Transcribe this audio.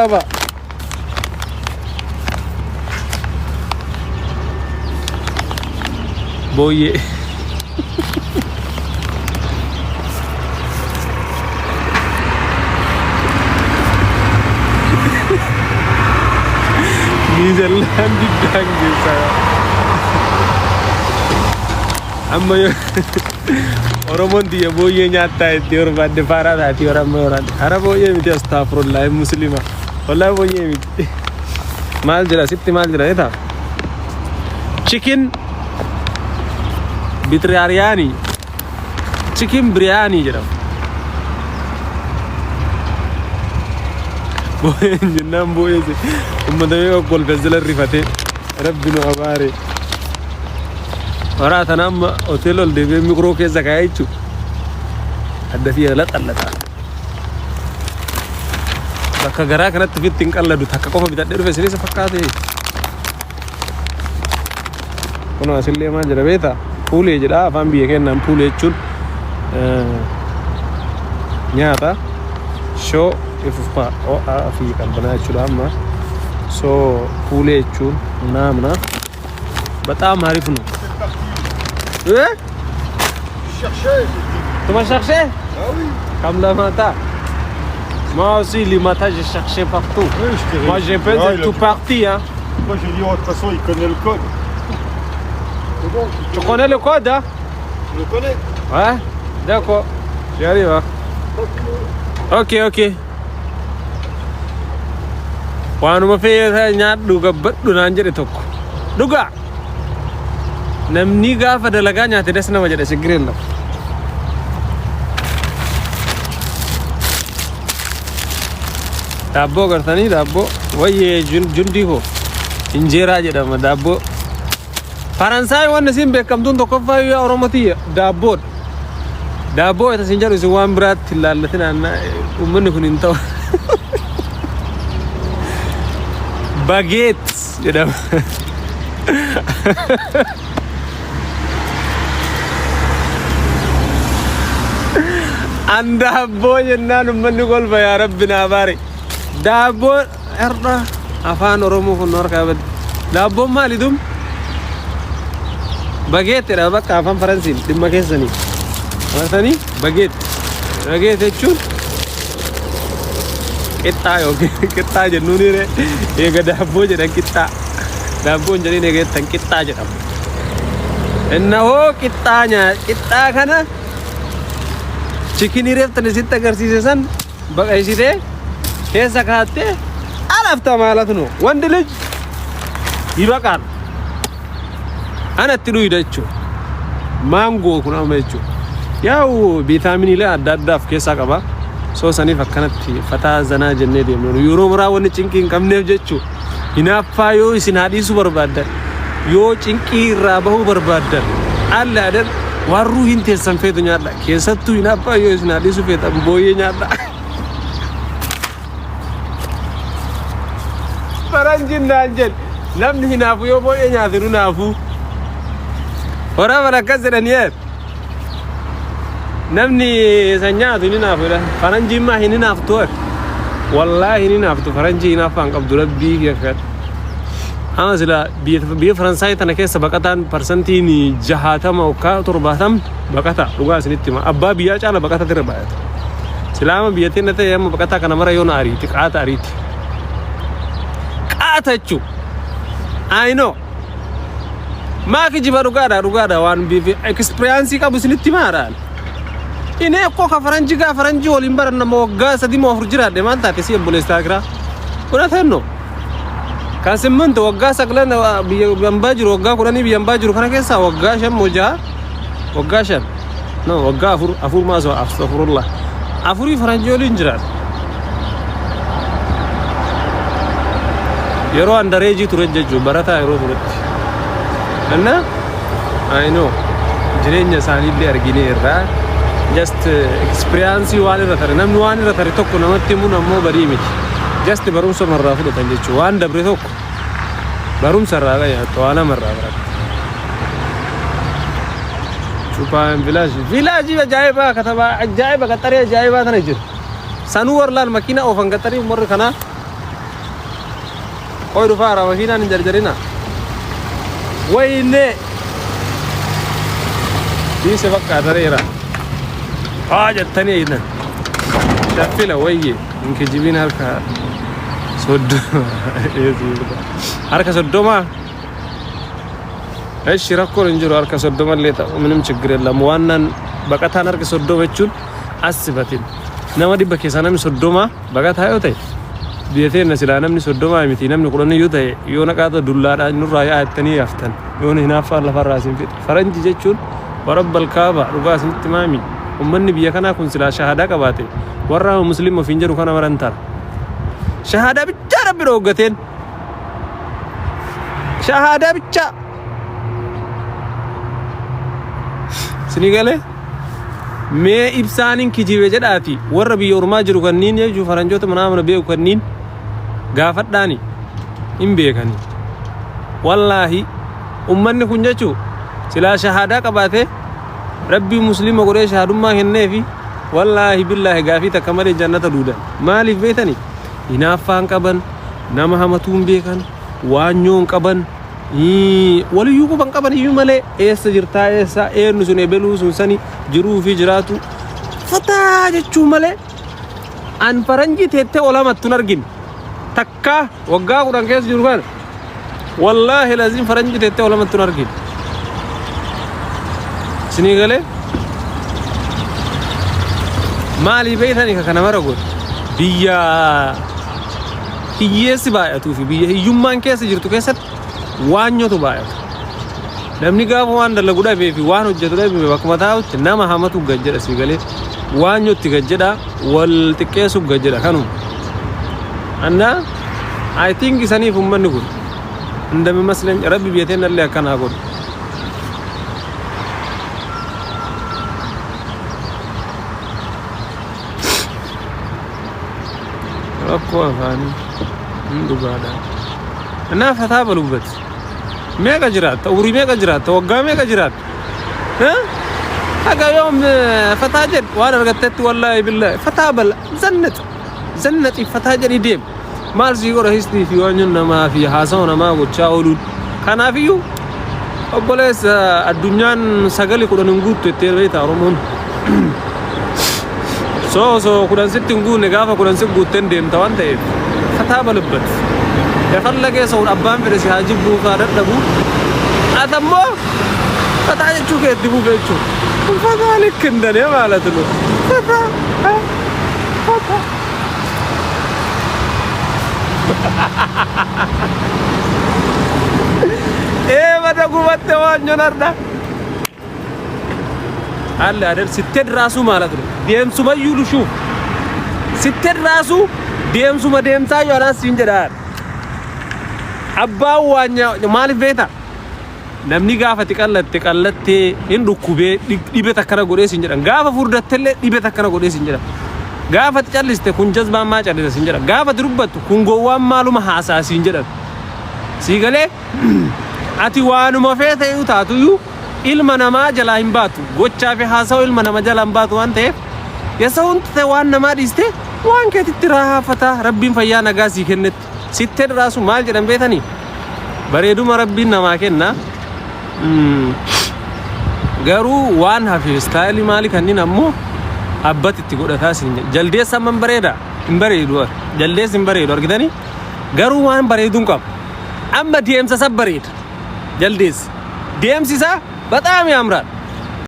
Va. Booyyee. Niizerlaandi daangessaa. Amma yoo Oromoon tiyya booyyee nyaattaa itti barbaadde faaraa taati Oromoo yoraadde. Hara booyyee miti astaafurullahi muslima. Wallahi booyyee miti. Maal jira sitti maal jira jetaa? Chicken bitriyaariyaanii. Chicken biriyaanii jedhama. Booyyeen jennaan booyyee uummata meeqa kolfe sila rifatee rabbi nu abaare. Waraa tana amma hoteela ol deebi'ee mikroo keessa kaa'ee jechuudha. Adda fi laxallaxa. Bakka garaa kanatti ofitti hin qalladu takka qofa bitadhee dhufe isinis fakkaate. Kun asillee maal jedha beektaa? Puulee jedha afaan biyya keenyaan puulee jechuun nyaata shoo ifufa ho'aa fi qalbanaa jechuudha amma. So puulee jechuun naamna. በጣም አሪፍ ነው። እ Cherchais, j'ai dit. Tu m'as cherché? Ah oui. Comme le matin. Moi aussi, le matin, j'ai cherché partout. Oui, je t'ai Moi, j'ai peur Ah, d'être il a tout dû- parti. Hein. Moi, j'ai dit, oh, de toute façon, il connaît le code. C'est bon, tu, Tu connais le code, hein? tu le connais. Ouais? D'accord. J'arrive. Hein. Okay, okay. Waanuma fe'ee nyaadhu gabbadhu naan jedhe tokko. Dhugaa! Namni gaafa dalagaa nyaate das nama jedha ችግር የለም. Daabboo gartanii daabboo wayyee jundii koo injeeraa jedhama daabboo. Faransaay wanni isin beekamtuun tokkoffaa yaa Oromoo daabboodha. Daabboo isa isin jedhu isin waan biraatti hin laallatin uummanni kun hin ta'u. Baguette jedhama. An daabboo jennaan uummanni kolfa yaa rabbi naa baare. Daabboo har'a afaan Oromoo kun harkaa badde. Daabboon maali dum? Baguette dha bakka afaan Faransiin dhimma keessanii. Agartanii baguette. Baguette jechuun qixxaa yookiin qixxaa jennuun eega daabboo jedhan qixxaa. Daabboon jedheen eega jettan qixxaa jedhama. Innahoo qixxaa nyaa qixxaa kana chickenii reeftan isitti agarsiise san baqaysitee keessa kaattee alafta ማለት ነው። ወንድ ልጅ ይበቃል። Anatti dhuyda jechuudha. Maangoo kun amma jechuudha. Yaa'u viitaaminiilee adda addaa of keessaa qaba. Soo saniif akkanatti fataa zanaa jennee deemnu. Yeroo muraa wanni cinqii hin qabneef jechuudha. Hinaaffaa yoo isin haa dhiisuu barbaaddan, yoo cinqii irraa bahuu barbaaddan, alla adan waan ruuhiin teessan feetu nyaadha. Keessattuu hinaaffaa yoo isin haa dhiisuu feetan booyyee nyaadha. Faranjiin naan jedhe namni hinaafu yoo booyyee nyaate nu naafu. Horaa bara akkas jedhanii eer. Namni san nyaatu ni naafu jedhan. Faranjiin maa hin hinaaftu eer. Wallaahi hin hinaaftu faranjii hinaaffaa hin qabdu rabbii keeffadha. Amma sila biyya Faransaay tana keessa baqataan parsantiin 60 yookaan 70 baqata dhugaa isinitti hima. Abbaa biyyaa caala baqata irra baay'ata. Silaama biyya teenya ta'e amma baqataa kana mara yoona ariiti qaata ariiti. Qaata jechuun. I know. Maa kijiba dhugaadha dhugaadha waan experience qabu isinitti himaadhaan. Inni ekkoo ka faranjii gaa faranjii waliin baran nama waggaa 3 moo 4 jiraadhe maal taate si obboleessaa kiraa. Fudhatan no. Kan simmintu waggaa saglan biyya hambaa jiru waggaa 10 biyya hambaa jiru kana keessaa waggaa 5 moo 6 waggaa 5 no waggaa 4 4 maasoo astaghfirullah afurii faranjii waliin jiraadha. Yeroo andareejii ture jechuun barataa yeroo turetti. Inna I know jireenya isaaniillee argine irraa just experience waan irra tare namni waan irra tare tokko namatti himuun ammoo badii miti. Just barumsa irraa fudhatan jechuudha. Waan dabre tokko barumsa irraa qayyatu waan namarraa baratta. Chupaan village village ajaa'ibaa katabaa ajaa'iba qaxaree ajaa'ibaa tana jiru. Sanuu warra laal makiina oofan qaxarii warri kanaa Qoy dhufaara makiinaan hin jarjarina. Wayne dhiise bakka tareera. Haa jettanii eeydan. Shaffila wayye hin kijibiin harka 30. Harka 30. Eshi rakkoon hin jiru harka 30 illee ta'u ምንም ችግር የለም። ዋናን baqataan harka 30 jechuun as sifatin nama 100 keessaa namni 30 baqataa yoo ta'e biyya teenna silaa namni 30 miti namni 10 iyyuu ta'e yoo naqaata dullaadhaan nurraa yaa'attanii haftan yoon hinaaffaan lafarraa isin fixe. Faranji jechuun warabbal kaaba dhugaa isinitti maami ummanni biyya kanaa kun silaa shahaadaa qabaate warra muslim ofiin jedhu kana maran tara. Shahaadaa bichaa rabbi dhooggateen. Shahaadaa bichaa. Isinii galee? Mee ibsaaniin kijibe jedhaati warra biyya ormaa jiru kanniin jechuun faranjoota manaa beeku kanniin gaafadhaani hin beekani. Wallaahi ummanni kun jechuu silaa shahaadaa qabaatee rabbii muslima godhee shahaadummaa kenneefi wallaahi billaahi gaafii takka malee jannata duudan. Maaliif beektani? Hinaaffaa hin qaban, nama hamatuu hin beekan, waanyoo hin qaban, waliyyuu quba hin qaban iyyuu malee eessa jirtaa eessa eenyu sun ebeluu sun sani jiruu fi jiraatu fataa jechuu malee an faranjii teettee ol hamattu hin argine takkaa waggaa 10 keessa jiru kana wallaahi laziim faranjii teettee ol hamattu hin argine isinii galee maalii beeytanii ka kana mara godhu biyya hiyyeessi baay'atuu fi biyya hiyyummaan keessa jirtu keessatti waanyotu baay'ata. Namni gaafa waan dalagu dhabee fi waan hojjetu dhabee bakkuma taa'utti nama hamatu gad jedha sii galee waanyotti gad jedha wal xiqqeessu gad jedha kanuma. Anna I think isaniif ummanni kun እንደሚመስለኝ rabbi biyya teennallee akkanaa godhu. Rakkoo afaanii hin dhugaadha. Innaa fataa balubbati. Meeqa jiraatta? Umurii meeqa jiraatta? Waggaa meeqa jiraatta? Haga yoom fataa jedhu waan argattetti wallaahi billaahi fataa bala zannat zannaxi fataa jedhi deem. Maal sii godha histii fi waan namaa fi haasawa namaa gochaa ooluun. Kanaafiyyuu obboleessa addunyaan sagali kudhan hin guuttu jettee beektaa Oromoon. So osoo 10 sitti hin guunne gaafa 10 si guutten deemta waan ta'eef fataa balubbat. Yafallagee sa'uun abbaan fedhe si haa jibbuu haa dadhabu. Ati ammoo fataa jechuu kee itti fufe jechuudha. Fataa ልክ እንደኔ ማለት ነው። ፈታ ፈታ ee mata gubatte waan nyonarda አለ አይደል ስትሄድ ራሱ ማለት ነው deemsumayyuu lushuu ስትሄድ ራሱ deemsuma deemsaa yoo anaas siin jedha abbaan waan maaliif beekta namni gaafa ati qallatte qallattee hin dhukkubee dhibe takkana godhee siin jedhan gaafa furdattellee dhibe takkana godhee siin jedhan gaafa ati calliste kun jazbaan maa callisa siin jedhan gaafa ati dubbattu kun gowwaan maaluma haasaa siin jedhan sii galee ati waanuma feeteyyuu taatuyyuu ilma namaa jalaa hin baatu. Gochaa fi haasawa ilma nama jalaa hin baatu waan ta'eef yasa hundi ta'e waan namaa dhiiste waan keetitti raafataa rabbiin fayyaa nagaa sii kennetti. Sittee raasu maal jedhan beetanii? Bareeduma rabbiin namaa kenna. Garuu waan hafe istaayilii maalii kanneen ammoo abbatti itti godhataa siin jedha. Jaldeessa amma hin bareeda? Hin bareedu. Jaldeessi hin bareedu argitanii? Garuu waan bareeduun qaba. Amma deemsa isa bareeda. Jaldeessi. Deemsi isaa በጣም ያምራል.